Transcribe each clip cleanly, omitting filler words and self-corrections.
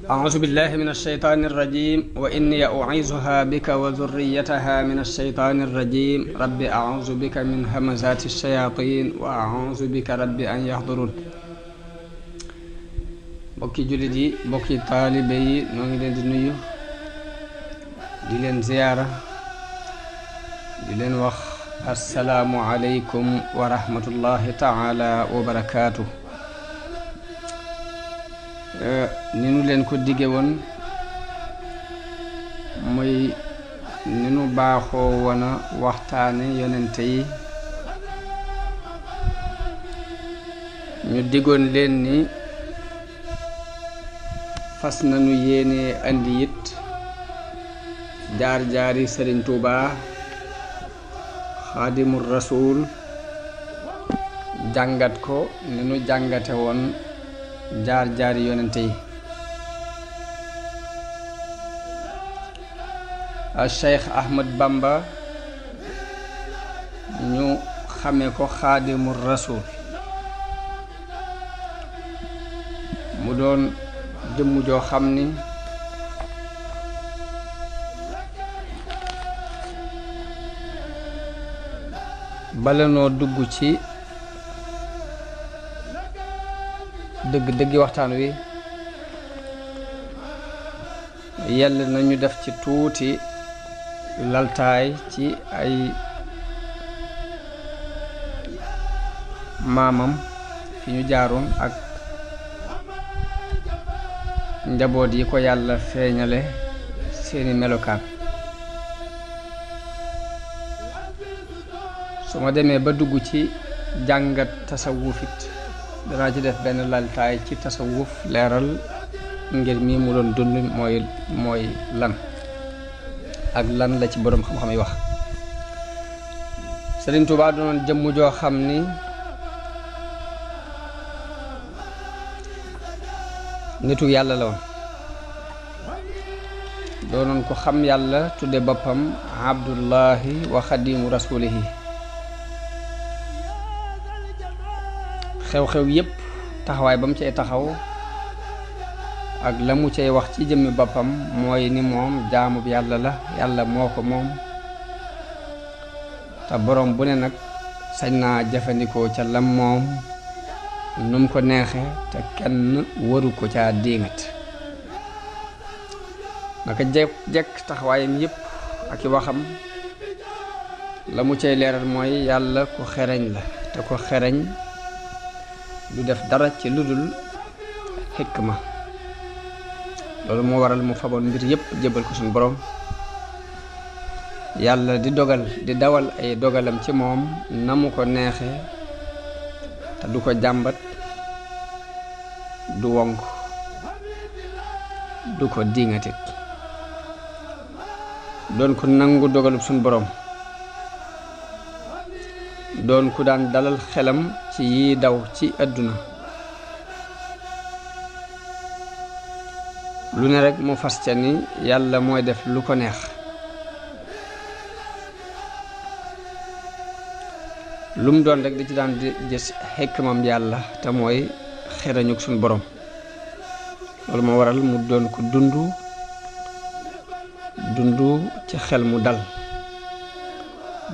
أعوذ بالله من الشيطان الرجيم وإني أعيذها بك وذريتها من الشيطان الرجيم رب أعوذ بك من همزات الشياطين وأعوذ بك رب أن يحضرون بوكي جوليدي بوكي طالبي نوغي لين دي نيو دي لين زيارة دي لين وخ السلام عليكم ورحمة الله تعالى وبركاته ni nu leen ko digge woon muy ni nu baaxoo woon a waxtaane yonente yi ñu diggoon leen ni fas nañu yéene andi it jaar-jaari Sëriñ Tuubaa Xaadimul Rasuul jàngat ko ni nu jàngate woon jaar-jaari yonente yi Cheikh Ahmad Bamba ñu xame ko Xaadimul Rasuul mu doon jëmm joo xam ni bala noo dugg ci dëgg-dëggi waxtaan wi yell nañu def ci tuuti laltaay ci ay maamam fi ñu jaaroon ak njaboot yi ko yàlla feeñale seeni melokaan su ma demee ba dugg ci jàngat tasawufit danaa ci def benn laltaay ci tasawuf leeral ngir mi mu doon dund mooy lan ak lan la ci boroom xam-xam yi wax Sëriñ Tuubaa doonoon jëmm joo xam ni nitu yàlla la woon doonoon ko xam yàlla tudde boppam abdullahi wa xadimu rasulihi xew-xew yépp taxawaay ba mu cay taxaw ak la mu cay wax ci jëmmi boppam mooy ni moom jaamu bi yàlla la yàlla moo ko moom te boroom bu ne nag sañ naa jëfandikoo ca lam moom num ko neexe te kenn waru ko caa diingat naka jekk taxawaayam yépp ak i waxam la mu cay leeral mooy yàlla ku xereñ la te ko xereñ du def dara ci ludul xikma loolu moo waral mu faboon mbir yépp jébal ko suñu borom yàlla di dawal ay dogalam ci moom na mu ko neexe te du ko jàmbat du wonk du ko diŋatit doon ko nangu dogalub suñu borom doon ku daan dalal xelam ci yi daw ci àdduna lu ne rek mu fas ca ni yàlla mooy def lu ko neex lu mu doon rek di ci daan di gis xikmam yàlla te mooy xerañuk suñu borom loolu moo waral mu doon ko dundu ci xel mu dal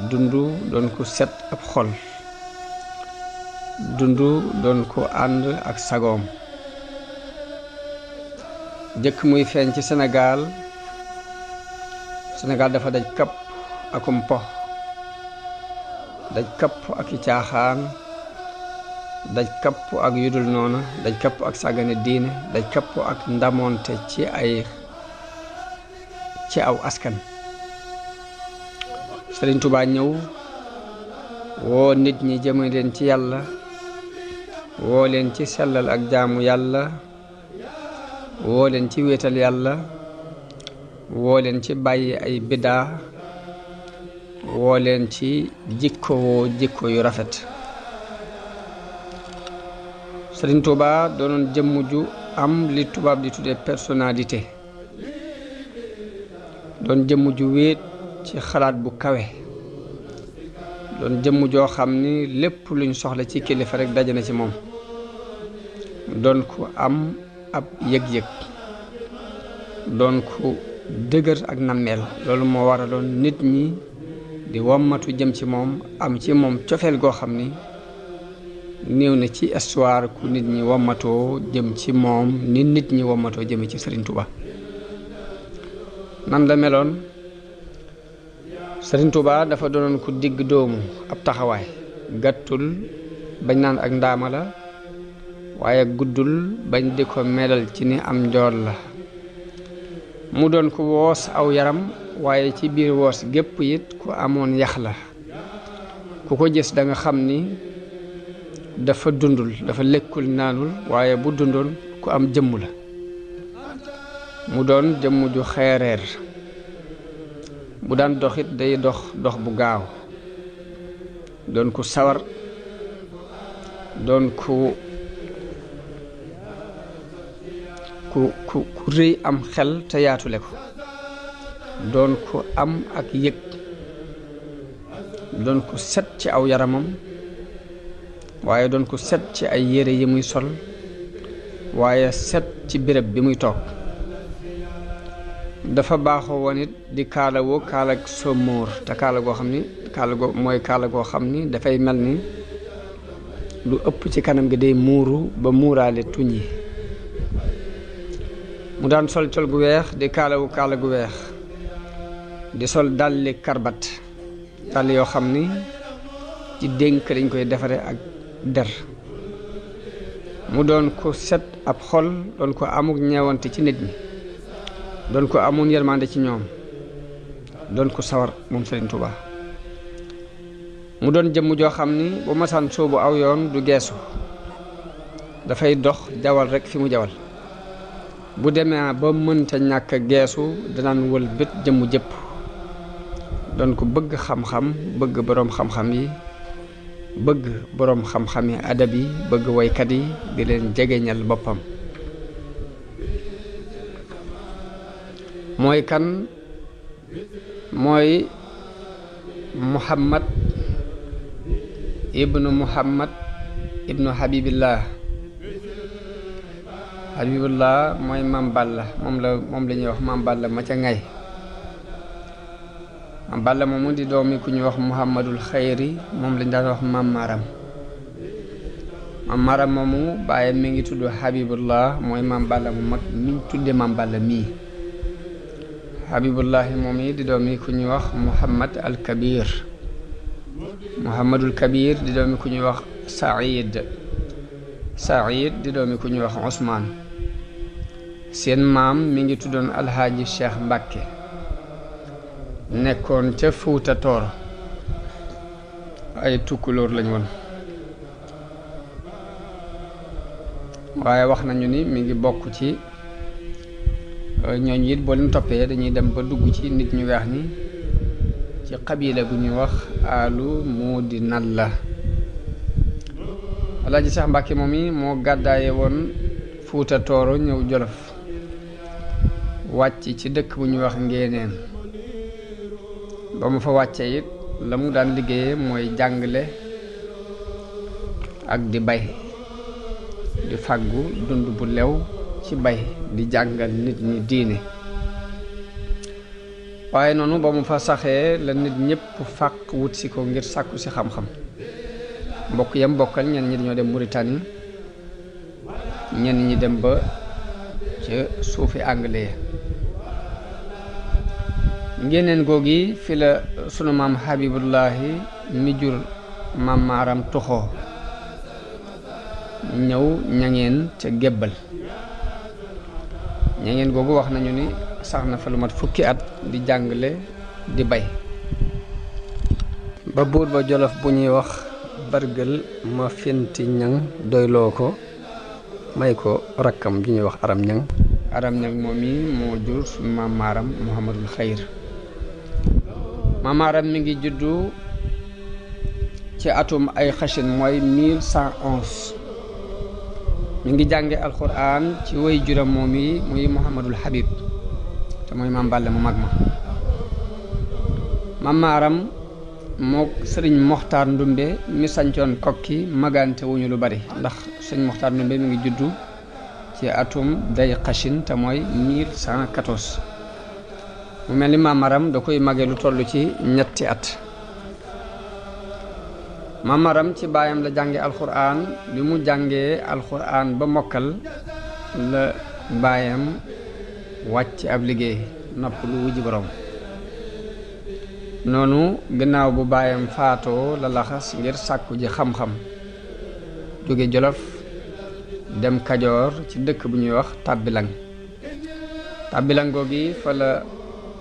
dundu doon ko set ab xol dundu doon ko ànd ak sagoom jëkk muy feeñ ci Sénégal dafa daj kapp akum po daj kapp ak i caaxaan daj kapp ak yudul noona daj kapp ak sàggane diine daj kapp ak ndamoonte ci aw askan Sëriñ Tuubaa ñëw woo nit ñi jëme leen ci yàlla woo leen ci sellal ak jaamu yàlla woo leen ci wéetal yàlla woo leen ci bàyyi ay biddaa woo leen ci jikko yu rafet Sëriñ Tuubaa doonoon jëmm ju am li tubaab di tudde personnalité doon jëmm ju wéet ci xalaat bu kawe doon jëmm joo xam ni lépp luñ soxla ci kilifa rek daje na ci moom doon ko am ab yëg-yëg doon ku dëgër ak nammeel loolu moo waraloon nit ñi di wommatu jëm ci moom am ci moom cofeel goo xam ni néew na ci histoire ku nit ñi wommatoo jëm ci moom ni nit ñi wommatoo jëme ci Serigne Touba. nan la meloon Serigne Touba dafa doonoon ku digg doomu ab taxawaay gàttul bañ naan ak ndaama la waaye guddul bañ di ko melal ci ni am njool la mu doon ku woos aw yaram waaye ci biir woos gépp it ku amoon yax la ku ko gis da nga xam ni dafa dundul dafa lekkul naanul waaye bu dundoon ku am jëmm la mu doon jëmm ju xeereer bu daan doxit day dox bu gaaw doon ku sawar doon ku rëy am xel te yaatule ko doon ku am ak yëg doon ku set ci aw yaramam waaye doon ku set ci ay yére yi muy sol waaye set ci béréb bi muy toog dafa baaxoo woon it di kaalawoo kaala ak somóor te kaala goo xam ni kaala goo xam ni dafay mel ni lu ëpp ci kanam gi day muuru ba muuraale tuñ yi mu daan sol col gu weex di kaalawu kaala gu weex di sol dalli karbat dàll yoo xam ni ci dénk dañ koy defare ak der mu doon ko set ab xol doon ko amuk ñeewante ci nit ñi doon ko amoon yërmande ci ñoom doon ko sawar moom Serigne Touba mu doon jëmm joo xam ni bu masaan soobu aw yoon du geesu dafay dox jawal rekk fi mu jawal bu demee ba mënta ñàkk geesu danaan wël bët jëmm jëpp doon ko bëgg xam-xam bëgg boroom xam-xam yi bëgg boroom xam-xam yi adab yi bëgg woykat yi di leen jegeñal boppam mooy kan mooy Muhammad ibnu Habibillah mooy Maam Balla moom la ñuy wax Maam Balla ma ca ngay Maam Balla moomu di doomi ku ñuy wax Muhammadul Xayri moom lañ daan wax Maam Maram moomu bàyyi mi ngi tudd Habibullah mooy Maam Balla mu mag miñ tudde Maam Balla mii Habibullahi moom yi di doomi ku ñuy wax Muhammadul Kabir di doomi ku ñuy wax Saïd di doomi ku ñuy wax Ousmane seen maam mi ngi tuddoon Alhaaji Cheikh Mbàkke nekkoon ca Fuuta Tooro ay tukkulóor lañ woon waaye wax nañu ni mi ngi bokk ci ñooñu it boo leen toppee dañuy dem ba dugg ci nit ñu weex ni ci xabila gu ñuy wax alu Moodi Nalla Alaaji Cheikh Mbàkke moom yi moo gàddaaye woon Fuuta Tooro ñëw Jolof wàcc ci dëkk bu ñuy wax Ngéeneen ba mu fa wàccee it la mu daan liggéeyee mooy jàngale ak di bay di fàggu dund bu lew ci bay di jàngal nit ñi diine waaye noonu ba mu fa saxee la nit ñëpp fàq wut si ko ngir sàkku si xam-xam mbokk yam bokkal ñenn ñi dañoo dem Mauritanie ñenn ñi dem ba ca suufi anglais Ngéeneen googi fi la sunu maam Habibullahi mi jur Maam Maaram tuxoo ñëw ñangeen ca gébbal ñangeen googu wax nañu ni sax na fa lu mat fukki at di jàngale di bay ba buur ba Jolof bu ñuy wax bargël ma fenti ñang doyloo ko may ko rakkam ju ñuy wax aram ñang moom yi moo jur sunu maam Maaram Muhammadul Xayr Maam Maaram mi ngi juddu ci atum ay xashin mooy 1111 mi ngi jànge alxuraan ci way juram moom yi muy Muhammadul Habib te mooy Maam Balla mu mag ma Maam Maaram moo sëriñ Moxtaar Ndumbe mi sancoon Kokki magante wuñu lu bari ndax sëriñ Moxtaar Ndumbe mi ngi juddu ci ci atum day xachin te mooy 1114 mu mel ni maamaram da koy mage lu toll ci ñetti at. maamaram ci baayam la jànge alxuraan bi mu jàngee alxuraan ba mokkal la baayam wàcc ab liggéey nopp lu wujji borom. noonu gannaaw bu baayam faatoo la laxas ngir sàkku ji xam-xam jóge Jolof dem Kajoor ci dëkk bu ñuy wax Tàbbilang. Tàbbilang googi fa la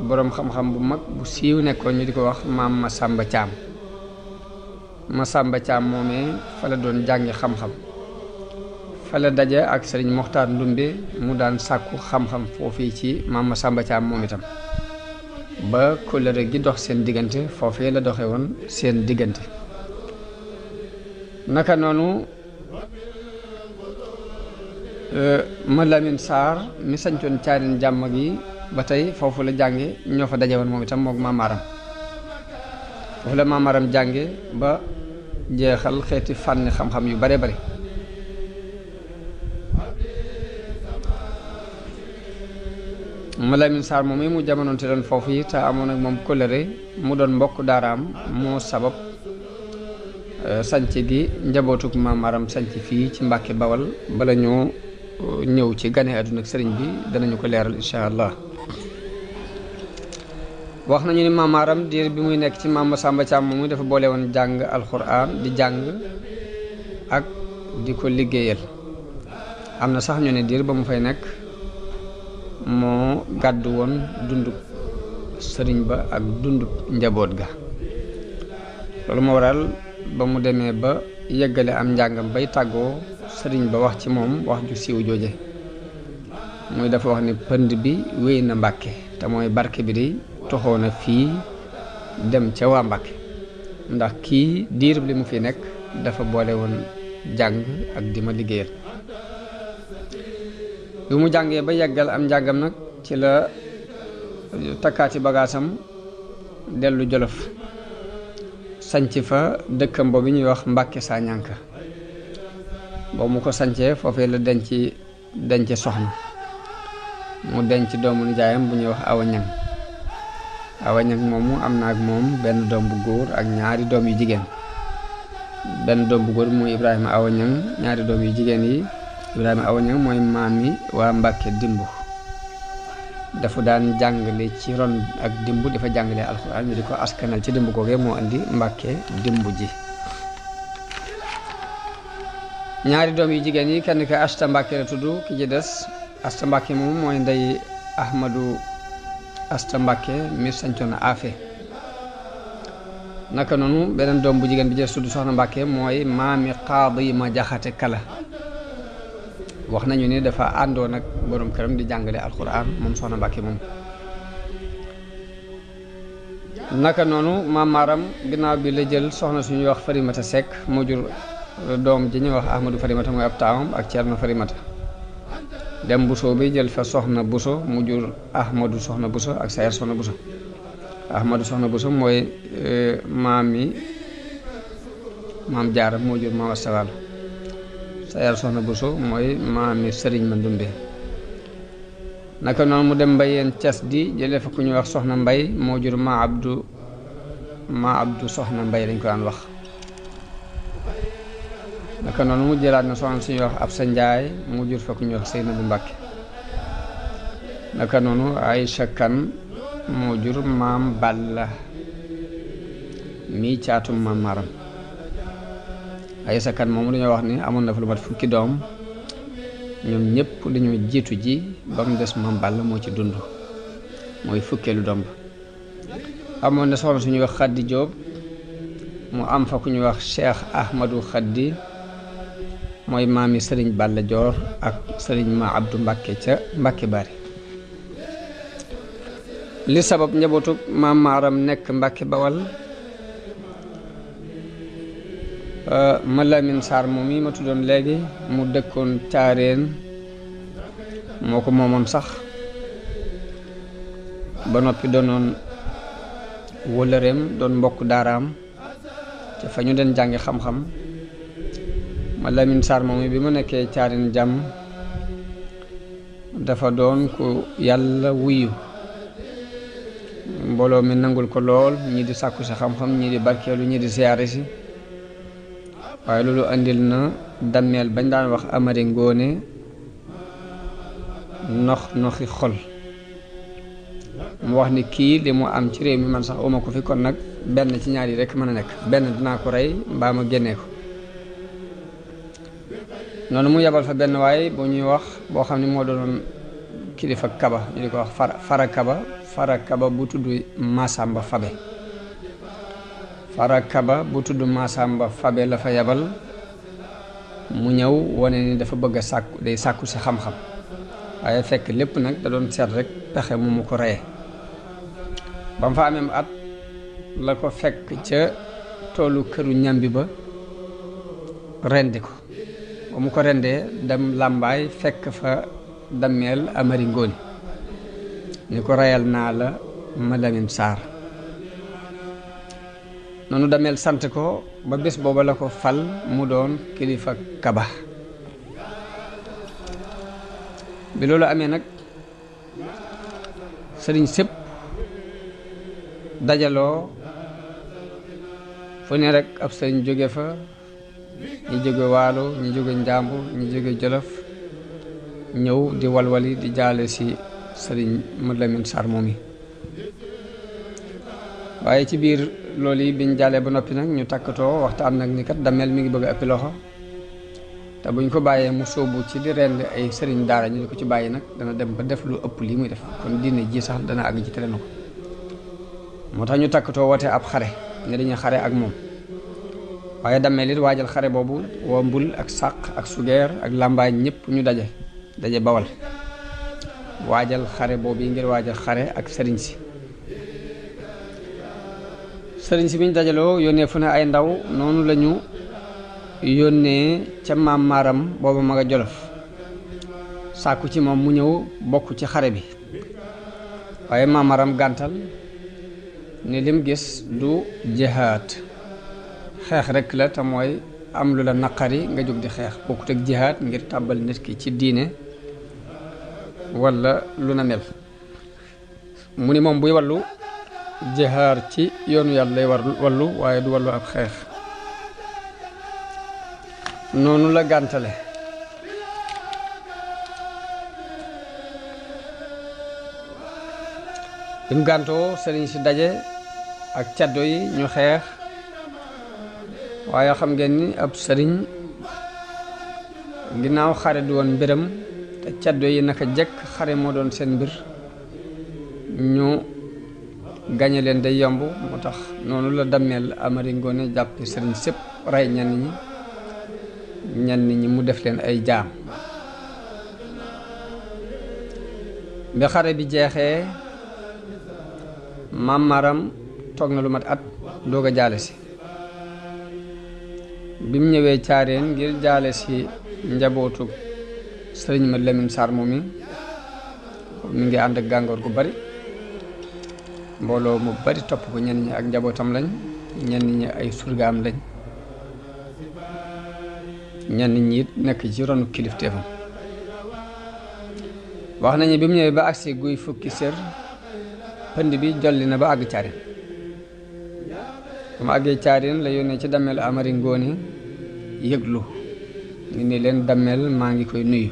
boroom xam-xam bu mag bu siiw nekkoon ñu di ko wax maam Masamba Caam. Masamba Caam moomee fa la doon jàngi xam-xam fa la daje ak sëriñ Moxtaar Ndumbe mu daan sàkku xam-xam foofii ci maam Masamba Caam moom itam ba kóllëre gi dox seen diggante foofee la doxe woon seen diggante. naka noonu ma Lamin Saar mi sañcoon Caarin jàmm gi ba tey foofu la jànge ñoo fa daje woon moom itam mook maamaaram. foofu la maamaaram jànge ba jeexal xeeti fànni xam-xam yu bare bare. ma Lamin Saar moom mu jamonoonte doon foofu yi te amoon ak moom kóllëre mu doon mbokk daaraam moo sabab sanc gi njabootuk maamaaram sanc fii ci Mbàkke Bawal bala ñoo ñëw ci gane àdduna ak sëriñ bi danañu ko leeral incha allah. wax nañu ni maamaaram diir bi muy nekk ci maam Masamba Caam moom dafa boole woon jàng alxuraan di jàng ak di ko liggéeyal. am na sax ñu ne diir ba mu fay nekk moo gàddu woon dundub sëriñ ba ak dundub njaboot ga. loolu moo waral ba mu demee ba yeggale am njàngam bay tàggoo sëriñ ba wax ci moom wax ju siiw jooje muy dafa wax ni pënd bi wéy na Mbàkke te mooy barke bi di toxoo na fii dem ca waa Mbàkke ndax kii diirub li mu fi nekk dafa boole woon jàng ak di ma liggéeyal. bi mu jàngee ba yeggal am njàngam nag ci la takkaati bagaasam dellu Jolof sanc fa dëkkam boobu ñuy wax Mbàkke Sañanka. boobu mu ko sancee foofee la denc soxna mu denc doomu nijaayam bu ñuy wax Awa Ñang. Awa Ñang moomu am na ak moom benn doom bu góor ak ñaari doom yu jigéen. benn doom bu góor mooy Ibrahima Awa Ñang, ñaari doom yu jigéen yi Ibrahima Awa Ñang mooy maam yi waa Mbàkke Dimbu. dafa daan jàngale ci ron ak Dimbu dafa jàngale alxuraan ñu di ko askanal ci Dimbu googee moo andi Mbàkke Dimbu ji. ñaari doom yu jigéen yi kenn ki Asta Mbàkke la tudd, ki ci des Asta Mbàkke moom mooy ndey Ahmadu Asta Mbàkke mi sancoon Afe. naka noonu beneen doom bu jigéen bi ci tudd Soxna Mbàkke mooy maami Qaadi ma Jaxate Kala. wax nañu ni dafa àndoon ak borom këram di jàngale alxuraan moom Soxna Mbàkke moom. naka noonu maam Maaram ginnaaw bi la jël soxna suñuy wax Farimata Seck moo jur doom ji ñuy wax Ahmadou Farimata mooy ab taawam ak Ceerno Farimata. dem Buso bi jël fa Soxna Buso mu jur Ahmadou Soxna Buso ak Sayar Soxna Buso. Ahmadou Soxna Buso mooy maam Jaara moo jur maam Asta Sayar Soxna Buso mooy maami Sëriñ Mandumbe. naka noonu mu dem Mbayeen Cas di jëlee fa ku ñuy wax Soxna Mbay moo jur ma Abdu Soxna Mbay lañ ko daan wax. naka noonu mu jëlaat na soxna suñuy wax Absa Njaay mu jur fa ku ñuy wax Seynabu Mbàkke. naka noonu Aysa Kan moo jur maam Balla mii caatum maam Maaram. Aysa Kan moom dañoo wax ni amoon na fa lu mat fukki doom ñoom ñëpp dañoo jiitu ji ba mu des maam Balla moo ci dund mooy fukkeelu doom ba. amoon na soxna suñuy wax Xaddi Jóob mu am fa ku ñuy wax Cheikh Ahmadou Xaddi mooy maami Sëriñ Balla Joor ak Sëriñ Ma Abdu Mbàkke ca Mbàkke Bari. li sabab njabootu maam Maaram nekk Mbàkke Bawal ma Lamin Saar moom yi ma tuddoon léegi mu dëkkoon Caareen moo ko moomoon sax ba noppi doonoon wëllëreem doon mbokk daaraam te fa ñu den jàngi xam-xam ma Lamin Saar moom bi mu nekkee Caareen jàmm dafa doon ku yàlla wuyu mbooloo mi nangul ko lool ñii di sàkku si xam-xam ñii di barkeelu ñii di siyaare si waaye loolu andil na dammeel bañ daan wax Amari Ngoone noxi xol mu wax ni kii li mu am ci réew mi man sax uma ko fi kon nag benn ci ñaar yi rekk mën a nekk benn dinaa ko rey mbaa ma génnee ko noonu mu yebal fa benn waay bu ñuy wax boo xam ne moo doon kilifa kaba ñu di ko wax fara kaba bu tudd Masamba Fabe fara kaba bu tudd Masamba Fabe la fa yebal mu ñëw wane ni dafa bëgg a sàkku si xam-xam waaye fekk lépp nag da doon seet rek pexe mu ko reye ba mu fa amee at la ko fekk ca toolu këru ñambi ba rendi ko ba mu ko rendee dem làmbaay fekk fa dammeel Amari Ngoone ni ko reyal naa la ma Lamin Saar noonu dammeel sant ko ba bés booba la ko fal mu doon kilifa kaba bi loolu amee nag sëriñ sépp dajaloo fu ne rek ab sëriñ jóge fa ñi jóge waalo ñi jóge njàmbur ñi jóge jolof ñëw di walwali di jaale si sëriñ Mad Lamin Saar moom yi waaye ci biir loolu yi biñ jaalee ba noppi nag ñu takkatoo waxtaan nag ni kat dammeel mi ngi bëgg a ëppi loxo te buñ ko bàyyee mu sóobu ci di rend ay sëriñ daara ñu di ko ci bàyyi nag dana dem ba def lu ëpp lii muy def kon diine ji sax dana àgg ci tere na ko moo tax ñu takkatoo woote ab xare ne dañuy xare ak moom waaye dammeel it waajal xare boobu woo mbul ak sàq ak sugeer ak làmbaay ñëpp ñu daje bawal waajal xare boobu yi ngir waajal xare ak sëriñ si biñ dajaloo yónnee fu ne ay ndaw noonu lañu yónnee ca maam maaram booba ma nga jolof sàkku ci moom mu ñëw bokk ci xare bi waaye maam maaram gàntal ne lim gis du jihaad xeex rekk la te mooy am lu la naqari nga jóg di xeex bokkut ak jihaad ngir tàbbal nit ki ci diine walla lu na mel mu ni moom buy wallu jihaar ci yoonu yàlla lay wallu waaye du wallu ab xeex noonu la gàntale bi mu gàntoo sëriñ si daje ak caddo yi ñu xeex waaye xam ngeen ni ab sëriñ ginnaaw xare du woon mbiram te caddo yi naka jekk xare moo doon seen mbir ñu gañe leen day yomb moo tax noonu la dammeel Amari Ngoone jàppe sëriñ sépp rey ñenn ñi mu def leen ay jaam bi xare bi jeexee maam Maram toog na lu mat at doog a jaale si bi mu ñëwee caareen ngir jaale si njabootu sëriñ Mad Lamin Saar moom mi ngi ànd ak gàngoor gu bari mbooloo mu bari topp ko ñenn ñi ak njabootam lañ ñenn ñi ay surgaam lañ ñenn ñi it nekk ci ronu kilifteefam wax nañu bi mu ñëwee ba agsi guy fukki sër pënd bi jolli na ba àgg caareen bu ma àggee caareen la yónnee ci dammeel Amari Ngoone yëglu ni ne leen dammeel maa ngi koy nuyu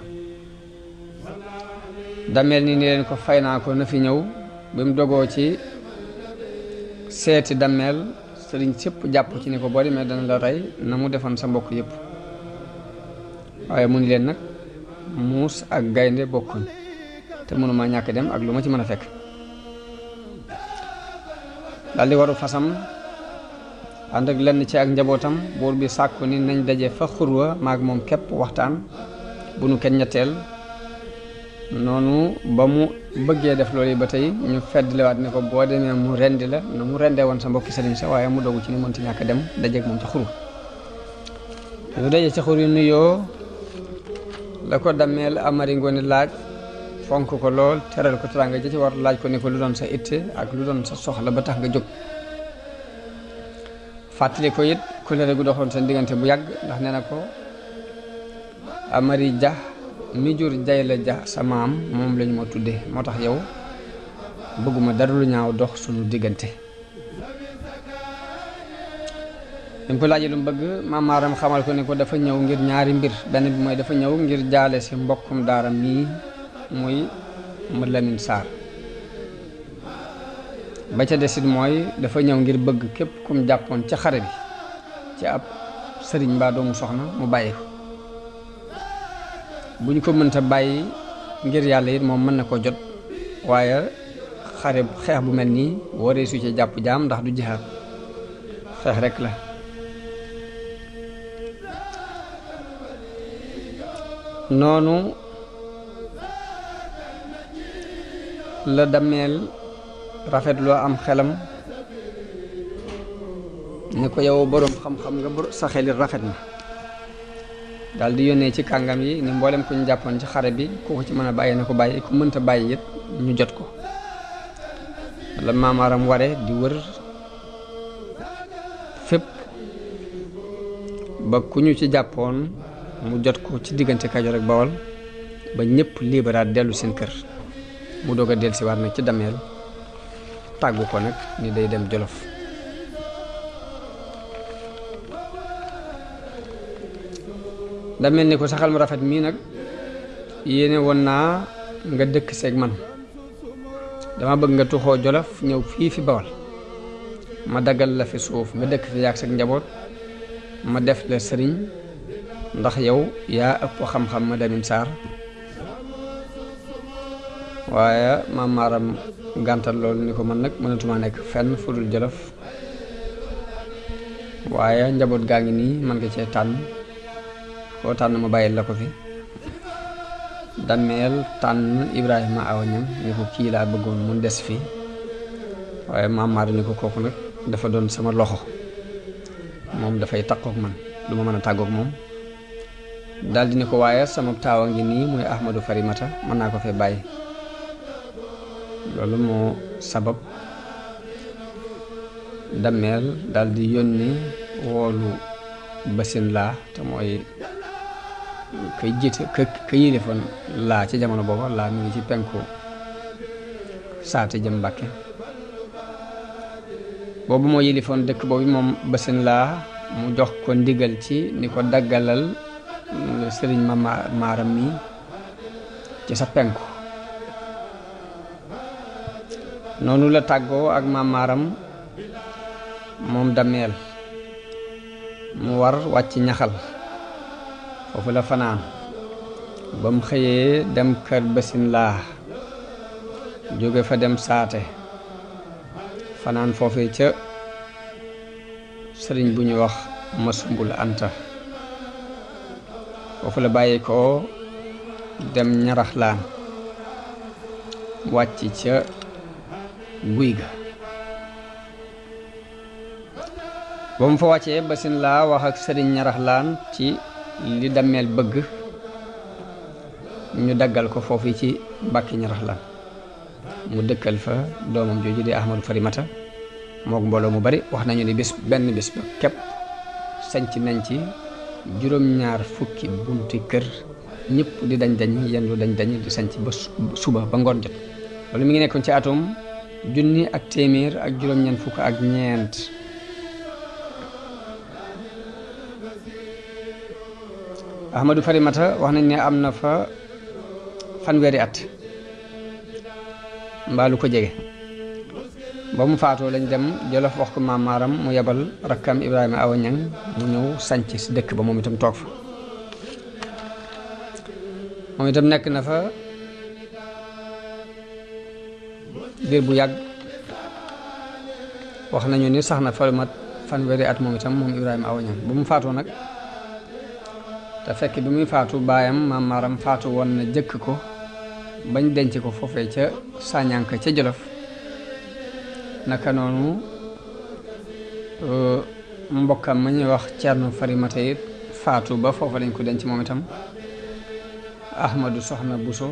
dammeel ni leen ko fay naa ko na fi ñëw bi mu dogoo ci seeti dammeel sëriñ sépp jàpp ci ni ko boo demee dana la rey na mu defoon sa mbokk yëpp waaye mu ni leen nag muus ak gaynde bokkuñ te mënuma ñàkk dem ak lu ma ci mën a fekk daldi waru fasam ànd ak lenn ci ak njabootam buur bi sàkku ni nañ daje fa xurwa maag moom képp waxtaan bu nu kenn ñetteel noonu ba mu bëggee def loolu ba tey ñu feddliwaat ne ko boo demee mu rendi la na mu rendee woon sa mbokki sëriñ sa waaye mu dogu ci ni mënti ñàkk dem dajeeg moom ci xurwa yu daje ci xur yu nuyoo la ko dammeel Amari Ngoone laaj fonk ko lool teral ko teraanga ja ci war laaj ko ne ko lu doon sa itte ak lu doon sa soxla ba tax nga jóg fàttali ko it kóllëre gu doxoon seen diggante bu yàgg ndax nee na ko Amari Dia mi jur Jayla Ja sa maam moom lañu ma tudde moo tax yow bëgguma dara lu ñaaw dox sunu diggante. bi mu ko laajee lu mu bëgg Maam Maaram xamal ko ne ko dafa ñëw ngir ñaari mbir benn bi mooy dafa ñëw ngir jaale si mbokkum daara mii muy mu Lamin Saar ba ca desit mooy dafa ñëw ngir bëgg képp kum jàppoon ca xare bi ci ab sëriñ mbaa doomu soxna mu bàyyi ko bu ñu ko mënta bàyyi ngir yàlla it moom mën na ko jot waaye xare xeex bu mel nii waree su ci jàpp jaam ndax du jihaad xeex rek la. noonu la Dameel rafetloo am xelam ni ko yow boroom xam-xam nga sa xelit rafet na daal di yónnee ci kàngam yi ni mboolem ku ñu jàppoon ci xare bi ku ko ci mën a bàyyi na ko bàyyi ku mënta bàyyi it ñu jot ko. la Maam Maaram ware di wër fépp ba ku ñu ci jàppoon mu jot ko ci diggante Kajoor ak Bawol ba ñëpp liberaat dellu seen kër mu doog a dellusiwaat nag ci Dameel tàggu ko nag ni day dem Jolof. Dameel ni ko saxal mu rafet mii nag yéene woon naa nga dëkk seeg man dama bëgg nga tuxoo Jolof ñëw fii fi Bawol ma daggal la fi suuf nga dëkk fi yaag sag njaboot ma def la sëriñ ndax yow yaa ëpp xam-xam ma Lamin Saar waaye Maam Maaram gàntal loolu ni ko man nag mënatuma nekk fenn fu dul Jolof waaye njaboot gaa ngi nii man nga cee tànn koo tànn ma bàyyil la ko fi. Dameel tànn Ibrahima Awa Ñaŋ ni ko kii laa bëggoon mun des fi waaye Maam Maaram ni ko kooku nag dafa doon sama loxo moom dafay takkook man du ma mën a tàggook moom. daldi ni ko waaye sama taawa ngi nii muy Ahmadou Farimata mën naa ko fee bàyyi. loolu moo sabab Dameel daldi yónni woolu Basin Laa te mooy kay jiite ka yilifoon Laa ci jamono booba Laa mi ngi ci penku saati jëm Mbàkke boobu moo yilifoon dëkk boobu moom Basin Laa mu jox ko ndigal ci ni ko daggalal sëriñ Maam Maaram mi ci sa penku. noonu la tàggoo ak Maam Maaram moom Dameel mu war wàcc ñaxal foofu la fanaan ba mu xëyee dem kër Basin Laa jóge fa dem saate fanaan foofee ca sëriñ bu ñu wax Masumbul Anta foofu la bàyyi ko dem Ñaraxlaan wàcc ca guy ga ba mu fa wàccee Basin Laa wax ak sëriñ Ñaraxlaan ci li Dameel bëgg ñu daggal ko foofu ci Mbàkke Ñaraxlaan mu dëkkal fa doomam jooju di Ahmadou Farimata mook mbooloo mu bari wax nañu ni benn bis ba képp sanc nañ ci juróom-ñaar fukki bunti kër ñëpp di dañ yendu dañ di sanc ba suba ba ngoon jot. loolu mi ngi nekkoon ci atum 1,000 ak juróom-ñeent fukk ak ñeent. Ahmadou Farimata wax nañ ne am na fa fanweeri at mbaa lu ko jege ba mu faatoo lañ dem Jolof wax ko Maam Maaram mu yebal rakkam Ibrahima Awa Ñaŋ mu ñëw sanc si dëkk ba moom itam toog fa. moom itam nekk na fa diir bu yàgg wax nañu ni sax na fa lu mat fanweeri at moom itam moom Ibrahima Awa Ñaŋ ba mu faatoo nag te fekk bi muy faatu baayam Maam Maaram faatu woon na jëkk ko bañ denc ko foofee ca Sañanka ca Jolof. naka noonu mbokkam ma ñuy wax Cerno Farimata it faatu ba foofa lañ ko denc moom itam. Ahmadou Soxna Buso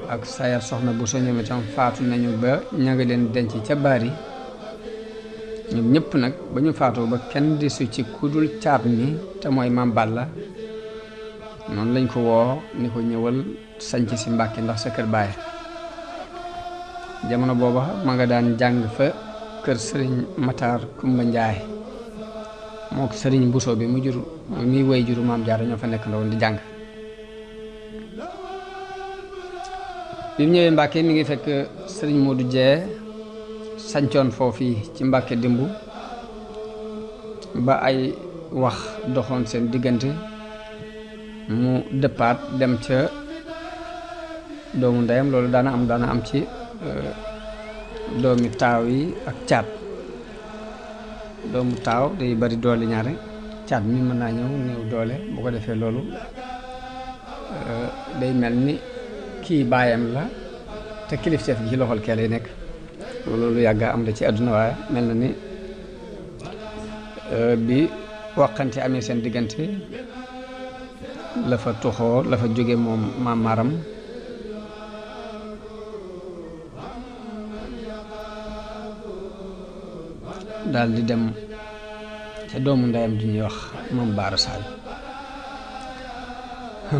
ak Sayar Soxna Buso ñoom itam faatu nañu ba ña nga leen denc ca Bari ñoom ñëpp nag ba ñu faatoo ba kenn desu ci kudul caat mi te mooy Maam Balla noonu lañ ko woo ni ko ñëwal sanc si Mbàkke ndax sa kër baay. jamono booba ma nga daan jàng fa kër sëriñ Matar Kumba Njaay moo ko sëriñ Buso bi mu jur muy woy juru maam Jaara ñoo fa nekk ndawoon di jàng. bi mu ñëwee Mbàkke mi ngi fekk sëriñ Modou Jee sancoon foofii ci Mbàkke dimbu ba ay wax doxoon seen diggante mu dëppaat dem ca doomu ndeyam. loolu daana am ci doomi taaw yi ak caat. doomu taaw day bari doole ñaare, caat mi mën naa ñëw néew doole. bu ko defee loolu day mel ni kii baayam la te kilifteef gi ci loxol kee lay nekk. loolu lu yàgga am la ci àdduna, waaye mel na ni bi waxante amee seen diggante la fa tuxoo la fa jóge moom maam Maram daal di dem ca doomu ndeyam di ñuy wax moom Baara Sadio.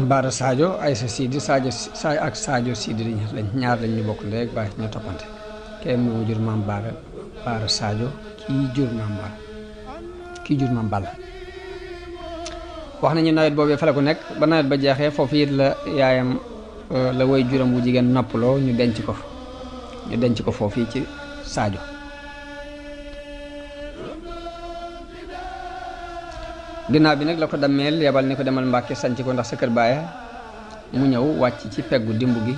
Baara Sadio Aysa Sidi ak Sadio Sidi lañ ñaar lañ ñu bokk ndey ak baay ñu toppante. kenn moo jur maam Baara Sadio, kii jur maam Balla. wax nañu nawet boobee fa la ko nekk ba nawet ba jeexee foofu it la yaayam la woy juram bu jigéen noppaloo ñu denc ko foofu ci Sadio. ginnaaw bi nag la ko dammeel yebal ni ko demal Mbàkke sanc ko ndax sa kër baaya. mu ñëw wàcc ci peggu dimb gi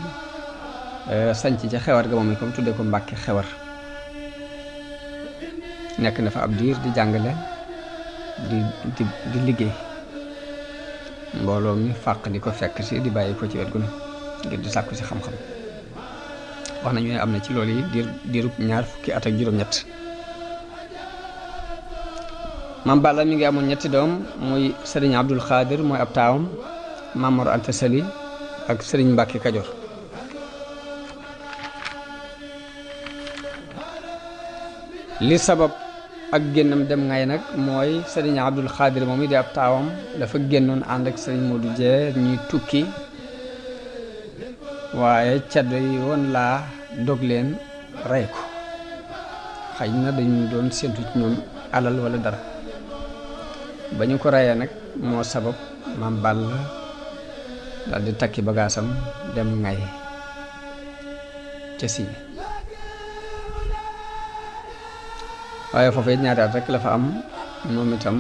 sanc ca xewar ga moom itam tudde ko Mbàkke xewar. nekk na fa ab diir di jàngale di liggéey. mbooloo mi fàq di ko fekk si di bàyyi ko ci wet gu ne ngir di sàkku si xam-xam. wax nañu ne am na ci loolu yi diirub 20 fukki at ak juróom-ñett. Maam Balla mi ngi amoon 3 doom muy sëriñ Abdul Xaadir mooy ab taawam, Maam Mor Anta Sali ak sëriñ Mbàkke Kajoor. li sabab ak génnam dem ngay nag mooy sëriñ Abdul Xaadir moom it di ab taawam dafa génnoon ànd ak sëriñ Modou Jee ñuy tukki, waaye caddo yi woon laa dog leen rey ko. xëy na dañu doon séntu ci ñoom alal wala dara. ba ñu ko reyee nag moo sabab Maam Balla daal di takki bagaasam dem ngay ca Siin. waaye foofu it 2 at rek la fa am, moom itam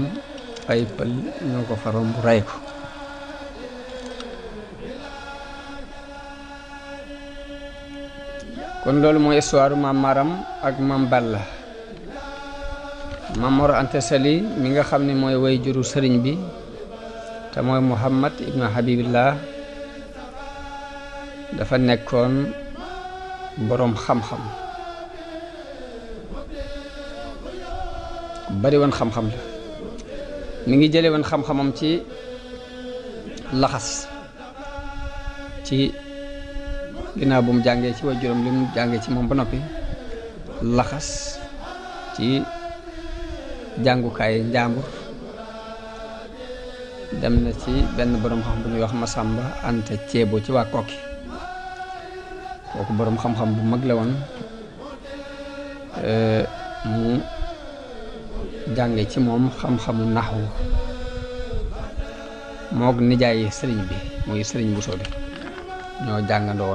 ay pël ñoo ko fa romb rey ko. kon loolu mooy histoire Maam Maram ak Maam Balla. Maam Mor Anta Sali mi nga xam ne mooy way juru sëriñ bi te mooy Muhammad ibnu Habibillah dafa nekkoon boroom xam-xam, bari woon xam-xam la. mi ngi jële woon xam-xamam ci laxas, ci ginnaaw bu mu jàngee ci way juróom li mu jàngee ci moom ba noppi laxas ci jàngukaay njàmbur. dem na ci benn boroom xam bu ñuy wax Masamba Anta Ceebo ci waa Kokki. kooku boroom xam-xam bu mag la woon. mu jànge ci moom xam-xamu naxwu moog nijaay sëriñ bi muy sëriñ Buso bi ñoo jàngandoo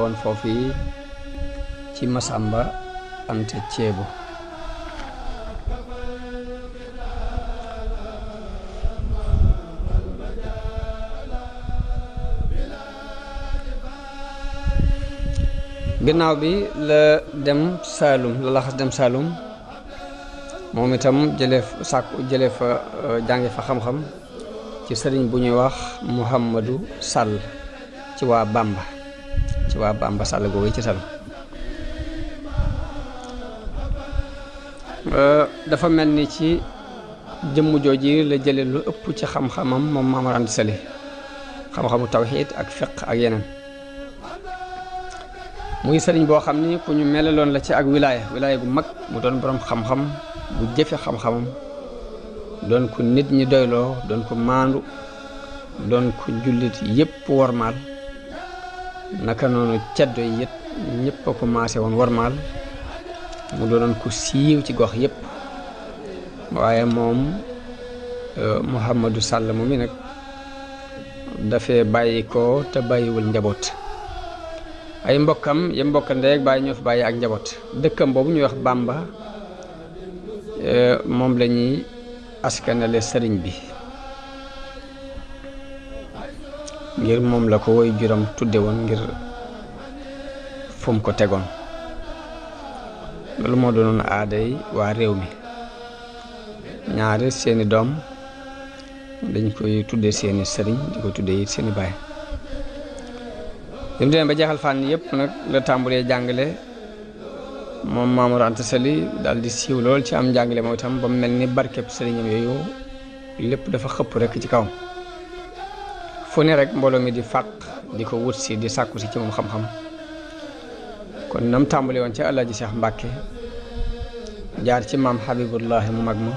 woon foofu yi ci Masamba Anta Ceebo. ginnaaw bi la dem Saalum la laxas dem Saalum moom itam jële fa jànge fa xam-xam ci sëriñ bu ñuy wax Muhammadu Sall ci waa Bamba Sall googu ci Saalum. dafa mel ni ci jëmm jooji la jële lu ëpp ci xam-xamam moom Maam Mor Anta Sali, xam-xamu tawxiid ak fiq ak yeneen. muy sëriñ boo xam ni ku ñu melaloon la ci ak wilaaya gu mag mu doon borom xam-xam bu jëfe xam-xamam doon ko nit ñi doyloo doon ko maandu doon ko jullit yépp wormaal naka noonu ceddo yi it ñëpp a ko maase woon wormaal mu doonoon ko siiw ci gox yépp waaye moom Mouhamadou Sall mi nag dafee bàyyi ko te bàyyiwul njaboot ay mbokkam ya mbokka ndey ak bàyyi ñoo fi bàyyi ak njaboot dëkkam boobu ñuy wax Bamba moom la ñuy askanale sëriñ bi ngir moom la ko woy juram tudde woon ngir fu mu ko tegoon loolu moo doonoon aaday waa réew mi ñaari seeni doom dañ koy tudde seeni sëriñ di ko tudde it seeni baay li mu demee ba jeexal fànn yëpp nag la tàmbulee jàngale moom Maam Mor Anta Sali daal di siiw lool ci am njàngale moom itam ba mu mel ni barkeb sëriñam yooyu lépp dafa xëpp rek ci kawam fu ne rek mbooloo mi di fàq di ko wut si di sàkku si ci moom xam-xam kon nam tàmbale woon ci Alaaji Cheikh Mbàkke jaar ci maam Habibullahi mu mag ma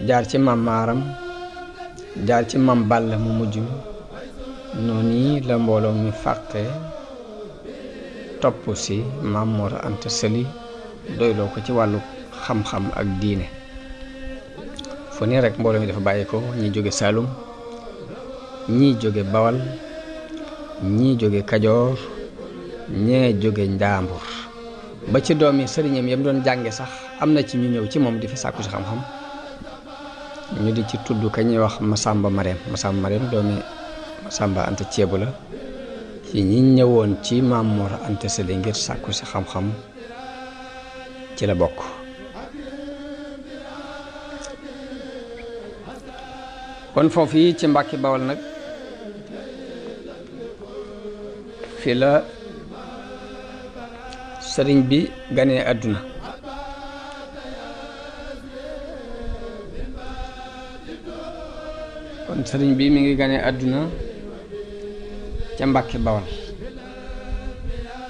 jaar ci maam Maaram jaar ci maam Balla mu mujj noonu la mbooloo mi fàqe topp si Maam Mor Anta Sali doyloo ko ci wàllu xam-xam ak diine fu ne rek mbooloo mi dafa bàyyi ko ñi jóge Saalum ñii jóge Bawal ñii jóge Kajoor ñee jóge Njaambur ba ci doomi sëriñam yam doon jànge sax am na ci ñu ñëw ci moom di fi sàkku si xam-xam ñu di ci tudd ka ñuy wax Masamba Mareem doomi Masamba Anta Ceebu la ci ñi ñëwoon ci Maam Mor Anta Sali ngir sàkku si xam-xam ci la bokk kon foofu yi ci Mbàkke Bawal nag fi la sëriñ bi ganee àdduna kon sëriñ bi mi ngi ganee àdduna ca Mbàkke Bawal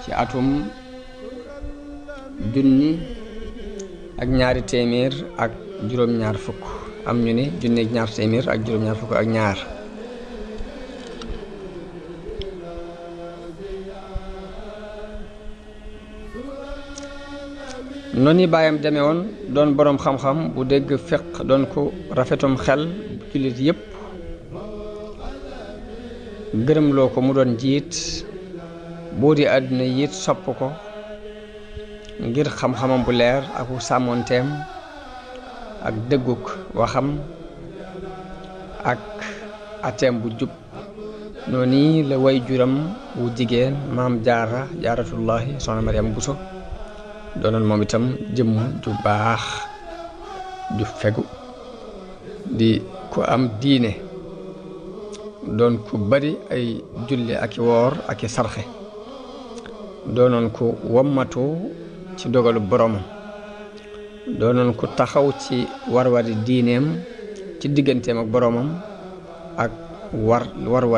ci atum 1222 am ñu ni 1222 noonu baayam demee woon doon boroom xam-xam bu dégg fiq doon ko rafetum xel jullit yépp gërëm loo ko mu doon jiit boo di àdduna yiit sopp ko ngir xam-xamam bu leer ak sàmmoonteem ak dëgguk waxam ak ateem bu jub noonu la way juram wu jigéen maam jaaratullahi soxna Mariam Buso doonoon moom itam jëmm ju baax ju fegu di ko am diine doon ko bari ay julli ak i woor ak i sarxe doonoon ko wommatu ci dogalu boromam doonoon ko taxaw ci warwari diineem ci digganteem ak boromam ak war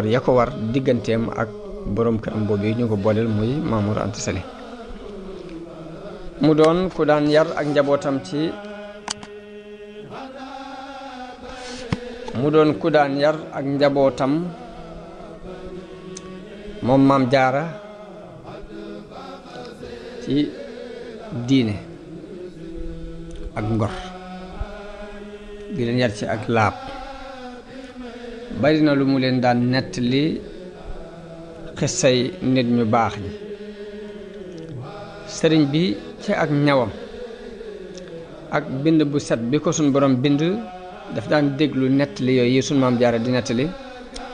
ya ko war digganteem ak borom këram boobu ñu ko booleel muy Maam Mor Anta Sali mu doon ku daan yar ak njabootam moom Maam Jaara ci diine ak ngor di leen yar ci ak laab bari na lu mu leen daan nettali xissay nit ñu baax ñi sëriñ bi ci ak ñawam ak bind bu set bi ko suñ borom bind daf daan déglu nettali yooyu yi suñ Maam Jaara di nettali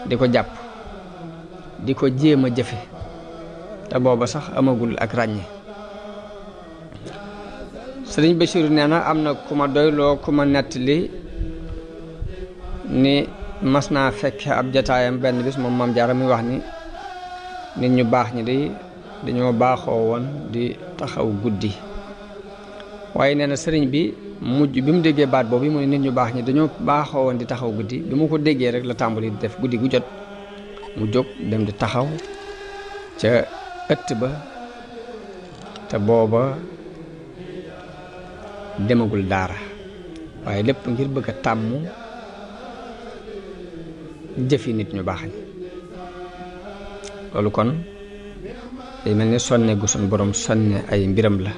di ko jàpp di ko jéem a jëfe te booba sax amagul ak ràññe sëriñ Basiiru nee na am na ku ma doyloo ku ma nettali ni mas naa fekke ab jataayam benn bis moom Maam Jaara muy wax ni nit ñu baax ñi dañoo baaxoo woon di taxaw guddi waaye nee na sëriñ bi mujj bi mu déggee baat boobu mu ne nit ñu baax ñi dañoo baaxoo woon di taxaw guddi bi mu ko déggee rek la tàmbali di def guddi gu jot mu jóg dem di taxaw ca ëtt ba te booba demagul daara waaye lépp ngir bëgg a tàmm jëfi nit ñu baax ñi loolu kon day mel ni sonne gu suñ borom sonne ay mbiram la